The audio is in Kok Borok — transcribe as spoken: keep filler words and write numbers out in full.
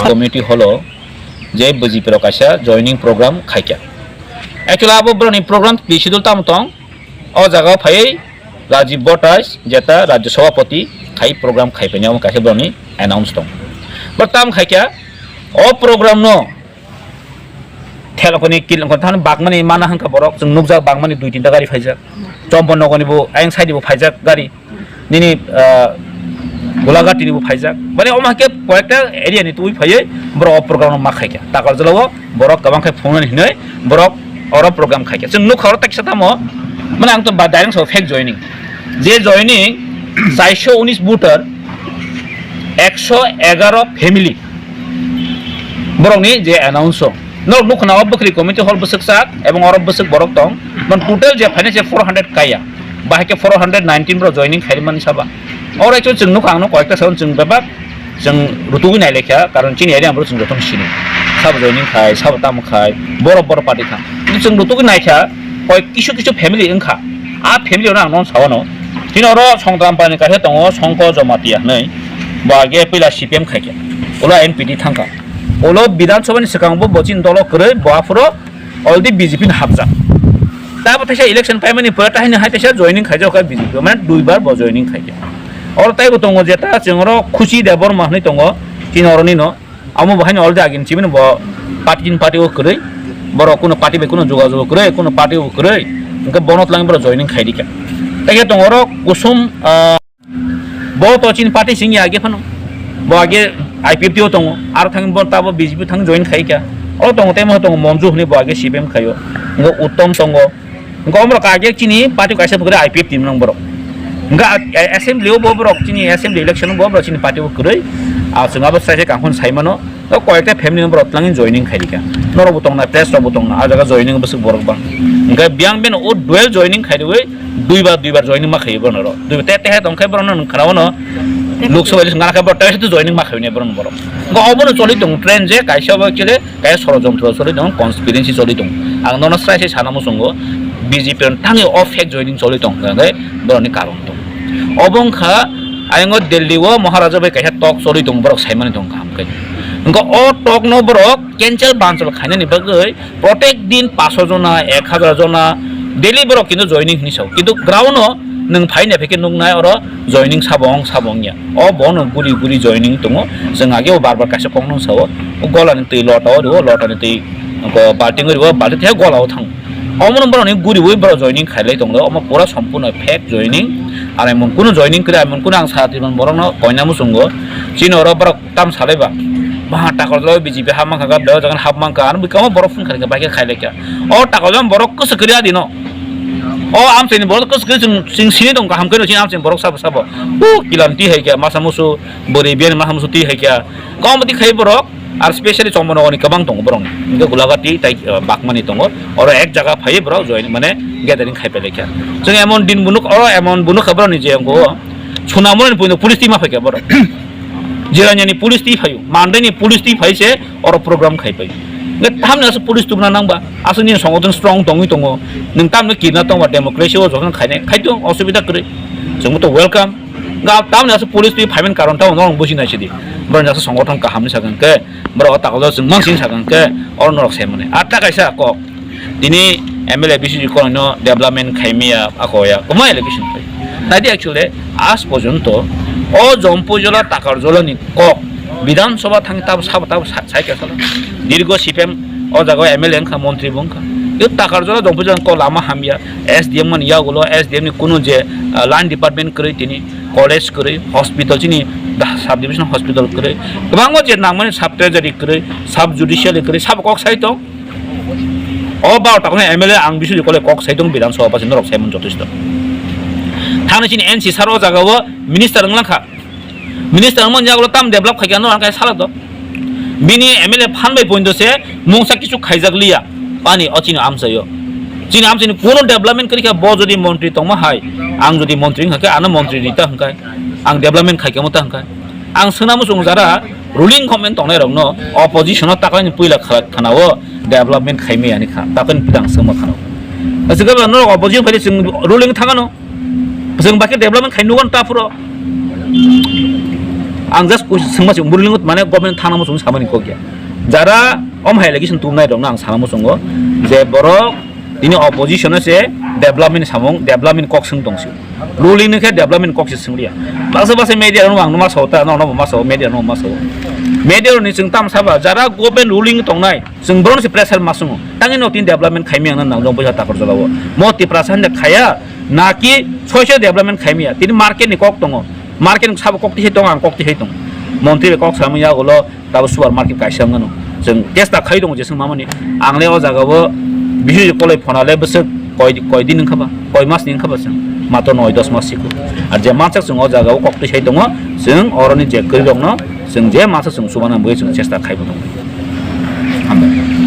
Community hall o je B J P rok kaisa joining program khaikha. Actually abo borokni program twi schedule tamo tong, o jaga o phaiwi Rajiv Bhattacharyya jeta Rajya Sabhapati khai program khaipaini omo kaisa borokni announce tong. Bo tamo khaikha o program no thelokoni kilongkon thani bakmani mana hwnkha borok chwng nukjak bakmani dui tinta gari phaijak. Chomponogoni bo ayang side bo phaijak gari. Nini, ah, Golaghati ni bo phaijak. Mane omo hai khe koyekta area ni twi phaiwi borok o program no ma khaikha. Takarjala o borok kwbang khai phungnani hinwi borok oro program khaikha. Chwng nukha oro taksa tamo, mane ang to ba direct so fake joining. Je joining charsho unis voter, ekso egaro family. Borokni je announce o. Norok nukha na o bwkhri community hall bwswk sak ebong oro bwswk borok tong. Man total je phainai se four hundred kaya. Bahai khe four hundred nineteen borok joining khaimani saba. Oro actually chwng nukha ang no koyekta saon chwng bebak chwng rutugwi nai lekha, karon chini area borok chwng jotono sini. Sabo joining khai, sabo tamo khai, borok borok party thang. Chwng rutugwi naikha, koi kisu kisu family wngkha. A family no ang non sawano. Chini oro Songtram Pani kaisa tongo, Songko Jomatia hinwi. Bo age puila C P M khaikha. Ulo N P P thangkha. Ulo Bidhan Sabha ni swkang bo bochini dolo kwrwi, bo aphuru already B J P ni hapjak. Tabo teisa election paimani pore tahini hai teisa joining khaijak kha B J P, mane duibar bo joining khaikha. Oro taibo tongo je ta chwng oro Khushi Debbarma hinwi tongo, chini oro nino. Amo bo haino already agini chibini bo party ni party o kwrwi. Borok kuno party bai kuno jogajog kwrwi, kuno party o kwrwi. Hwnkhe bono twlangwi borok joining khaidi kha. Tei khe tongo oro Kusum, ah, bo to chini party singya age phano. Bo age I P F T o tongo. Aro thang bo tabo B J P thang join khai kha. O tongo tei mo tongo Monju hwnwi bo age C P M khaio. Hwnkhe Uttom tongo. Hwnkhe omorok kage chini party kaisa bwkhwrwi I P F T ni nang borok. Hwnkhe a-, a-, assembly o bo borok chini assembly election o bo borok chini party o kwrwi. A chwng abo sai se kaham sai mano. O koyekta family no borok twlangwi joining khai rikha. Norok bo tongna, press rok bo tongna, a jaga joining bwswk borok bang. Hwnkhe biyang beno o dual joining khai rwi duibar duibar joining ma khai borok norok. Duibar te te tong khai borok no khana bono Lok Sabha election ngana khai borok te joining ma khai borok. Hwnkhe obono choli tong trend je kaisa bo chele Kaya sorojontro choli tongo, conspiracy choli tongo. Ang nono srai sai sana muchungo, B J P ni thangwi o fake joining choli tong hwnkhe borokni karon tong. Obo wngkha ayang o Delhi o Maharaja bai kaisa talk choli tong, borok saimani tong kaham khe. Hwnkhe o talk no borok cancel bansol khainani bagwi protek din paso jona, ek hajar jona daily borok kintu joining hinwi sao. Kintu ground o nwng phai naiphaikhe nuknai oro joining sabo wng sabo wngya. O bono guri guri joining tongo. Chwng age o bar bar kaisa kokno sao. O gola ni twi lota o rwo, lota ni twi ko balting o rwo, balting tei gola o thango. Omo no borok ni guri ui borok joining khailai tongo. Omo pura sompurno fake joining. Ar emon kuno joining kwrwi, emon kuno ang sati man borok no koina muchungo. Chini oro borok tam salai ba. Maha takor jalo B J P hap mankha, gap dao jagan hap mankha. Ano bikamo borok phun khaikha, bai khe khailai kha. O takor jalo borok kwchwk kwrwi adi no. O amchaini borok kwchwk kwrwi chwng, chwng sini tong kaham khe no chini amchaini borok sabo sabo. O kilam twi hai khe masa musu bwrwi biyani masa musu twi hai khe. Kom twi khai borok ar specially chongmano oni kwbang tongo borok. Hingke gulaga twi tai, eh, bakmani tongo. Oro ek jaga phai borok join mane gathering khai pele kha. Chwng emon din bunuk oro emon bunuk kha borok ni je ko sunamoni puino police twi ma phai kha borok. Jiranya ni police twi phaio, Mandai ni police twi phai se oro program khai pai. Nge tamni asu police tubuna nangba, asu ni songothon strong tongwi tongo. Nung tamni kirna tongba democracy o jokhon khaine, khaito osubida kwrwi. Chwngbo to welcome. Ga tamni asu police twi phaiman karon tamo norok buji nai sidi. Borok ni asu songothon kaham ni sakang khe, borok o takalo chwng mansing sakang khe, oro norok sai mani. Atta kaisa kok. Tini M L A B C G kolonino development khaimaya akoya kwma allegation khai. Naidi actually aaj porjonto o Jompuijola Takarjolani kok Bidhan Sabha thang tab sabo tab sa-, saikha sala. Dirgo C P M o jaga M L A wngkha, montri bo wngkha. Yo Takarjola Jompuijola kok lama hamya, S D M mani yagulo S D M ni kunu je, ah, line department kwrwi tini, college kwrwi, hospital chini da-, sub division hospital kwrwi. Kwbangma je nangmani sub treasury kwrwi, sub judiciary kwrwi, sabo kok sai tong. O baro takno M L A ang bising kole kok sai tong Bidhan Sabha basi norok sai man jotosto. Thangni chini N C sir o jaga o minister wng langkha. Minister wng man jaga o tam develop khaikha norok ang kai sala do. Bini M L A phan bai poindo se mungsa kichu khaijak liya. Pani o chini amchaio. Chini amchaini kuno development kwrwi kha bo jodi montri tongma hai. Ang jodi montri wngkha khe ano montri rita hwnkha. Ang development khaikha mo ta hwnkha. Ang swngna muchung jara ruling government tongnai rokno opposition o takani puila kha-, khana o development khaimaya ni kha, takani puila ang swngma khana. Aswk norok opposition phai chwng ruling thangano, chwng bakhe development khai nugo ta phuro. Ang just koi swngma se ruling mane government thangna muchung samani kok ya. Jara om hai election tumnai rokno ang sana muchungo je borok tini opposition se development samung, development kok swng tong si. Ruling ni khe development kok se swng liya. Baksa baksa media rok ang ma sao ta, no no ma sao, media rok ma sao. Media rok ni chwng tam saba jara government ruling tongnai chwng borok se pressure ma sungo. Tangni no tin development khaimi ang nang jong boya takor jolao. Mo Tiprasa hande khaya naki soise development khaimi ya. Tini market ni kok tongo. Market ni sabo kok tihai tongo, ang kok tihai tongo. Montri bai kok samung ya ulo tabo super market kaisa wngano. Chwng chesta khai tongo jeswng mamani. Ang le o jaga o bihi koloi phona le bwswk koi, koi din wngkha ba, koi mas ni wngkha ba chwng. Matro noi dos mas siko. Ar je mansak chwng o jaga o kok tihai tongo, chwng oroni je kwrwi rokno chwng je mansak chwng chubana bagwi chwng chesta khai bo tongo. Hambai.